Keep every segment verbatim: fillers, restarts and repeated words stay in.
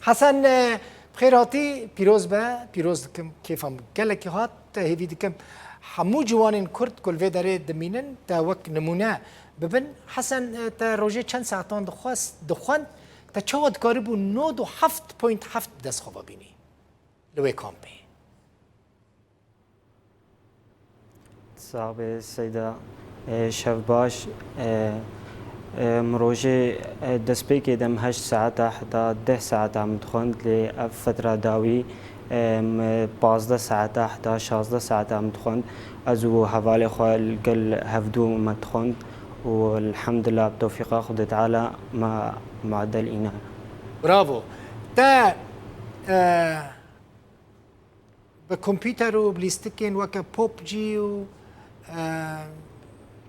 Hesen, e, bi xêr hatî, pîroz be, pîroz dikim, kêfa min gelekî hat, te hêvî dikim hemû ciwanên Kurd ku li vê derê dimînin, te wek nimûne bibin. Hesen, e, te rojê çend saetan dixwest, dixwend, te çawa dikaribû nod û heft point heft bi dest xwe ve bînî li wê kampê? Sax be Seyda, e, şev baş. E, e, min rojê, e, destpêkê de min heşt saeta heta deh saeta min dixwend, lê ev fetra dawî, e, min pazdeh saeta heta şazdeh saeta min dixwend. Ez û hevalê xwe li gel hevdû me dixwend û elhemdulillah bi tewfîqa Xwedê Teala me muedel îna. Bravo. Te, e, bi kompîter û bi lîstikên weke PUBG û, e,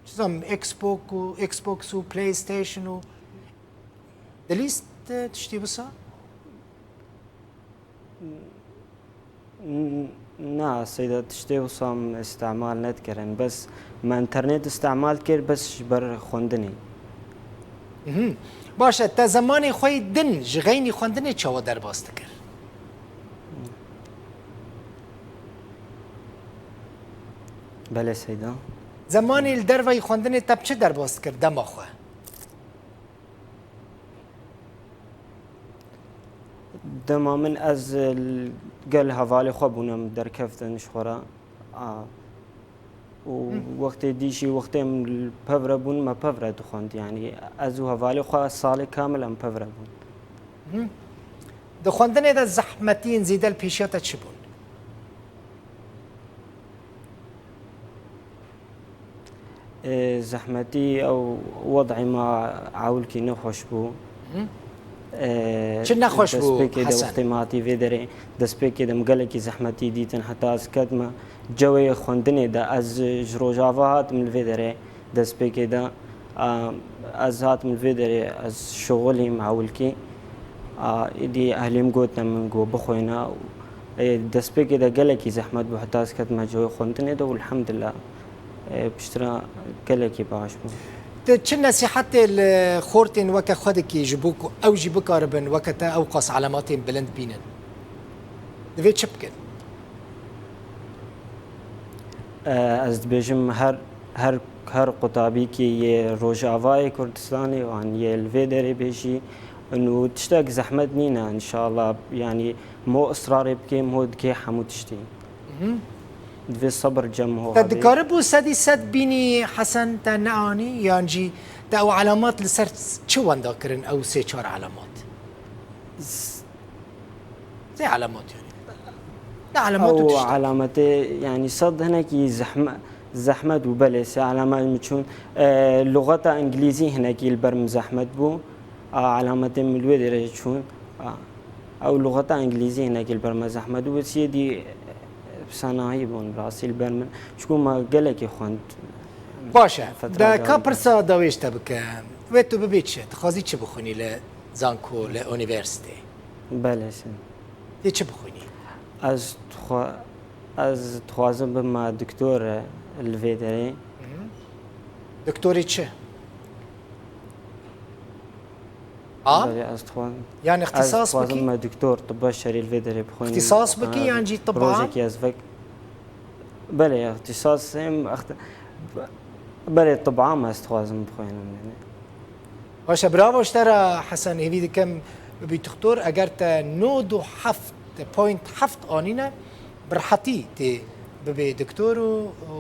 çi zanim, Xbox û, Xbox û PlayStation û dilîst, e, tiştî wisa? N-, na, Seyda, tiştê wisa min îstemal nedikirin. Bes me înternet îstemal dikir, bes ji ber xwendinê. Mhm. Baş e, te zemanê xwe yê din ji xeynî xwendinê çawa derbas dikir? Belê Seyda. Zemanê li dervayî xwendinê te bi çi derbas dikir dema xwe? Dema min ez, e, li gel hevalê xwe bûne, em derkeftin ji xwe re. A, û Hı. wextê dî jî wextê em li pevre bûn, me pevre dixwend. Yanî ez û hevalê xwe salê kamil em pevre bûn. Hı. Di xwendinê de zehmetiyên zêde li pêşiya te çi bûn? Ê, zehmetî ew wed'ê me ewilkî nexweş bû. Hı. Ê, Çi nexweş bû, destpêkê de Hesen? Wextê me hatî vê derê, destpêkê de min gelekî zehmetî dîtin, heta ez ketime cewê xwendinê de. Ez ji Rojava hatim li vê derê destpêkê de. A, ez hatim li vê derê, ez şixulîm ewilkî. A, îdî ehlîm gotin min, got bixwîne. Ê, destpêkê de gelekî zehmet bû, heta ez ketime cewê xwendinê de û elhemdulillah, ê, piştre gelekî baş bû. Tu çi nesîhetê li xortên weke xwe dikî ji bo ku ew jî bikaribin weke te ew qas elematên bilind bînin? Divê çi bikin? E, ez dibêjim her, her, her qutabîkî yê Rojavayê Kurdistanê, wan yê li vê derê bê jî, û tiştek zehmet nîne, înşallah, yanî mo israrê bikê, mo dikê hemû tiştî. Mhm. Divê sebir cem ho Te hebe. Dikaribû sedî sed bînî Hesen te neanî, yan jî te ew elemat li ser çi wenda kirin, ew sê çar elemat? S-, Sê elemat yani. Ne elemat û Ew tiştek. Elemetê, yani, sed hinekî zehme-, zehmet bû, belê, sê elemet min çûn. E, luxeta îngilîzî hinekî li ber min zehmet bû. A, elemetê min li wê derê çûn. A, ew luxeta îngilîzî hinekî li ber me zehmet bû. Siyê dî, e, senahî bûn, rastî li ber min. Çikû me gelekî xwend. Baş e. Fetra De ka dawî de. Pirsa dawêj te bike. Wê tu bibî çi? Dixwazî çi bixwînî li zanko, li unîversîtê? Belê, sen. Tê çi bixwînî? Ez dixwa-, ez dixwazim bime doktor li vê derê. Hı hı. Doktorê çi? A? Belê, ez dixwazim. Yani ez ixtisas dixwazim bikî? Me doktor, tibba şerî li vê derê bixwînim. İxtisas bikî Ha, yan jî tibba? Rojekî ez vek-, Belê, îxtisas hem ext-, belê, tibba me ez dixwazim bixwînim, yani. Baş e, bravo ji te re Hesen, hêvî dikim bibî doktor. Eger te nod û heft point heft anîne, bi rehetî tê bibê doktor û, û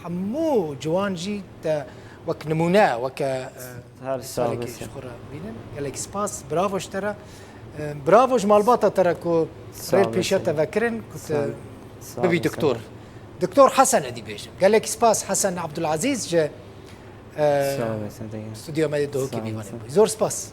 hemû ciwan jî te wek nimûne, weke, e, Her misalekî sağ olasın. Ji xwe re bînin. Gelekî spas, bravo ji te re. E, bravo ji malbata te re ku Sağ rê li pêşiya olasın. Te vekirin, ku te Sağ, sağ bibî olasın. Doktor. Doktor Hesen edî bêjim. Gelekî spas Hesen Abdulaziz ji, e, Sağ olasın, teşekkür. Stûdyoya me yê duhokî Sağ mîvanê olasın. Bû. Zor spas.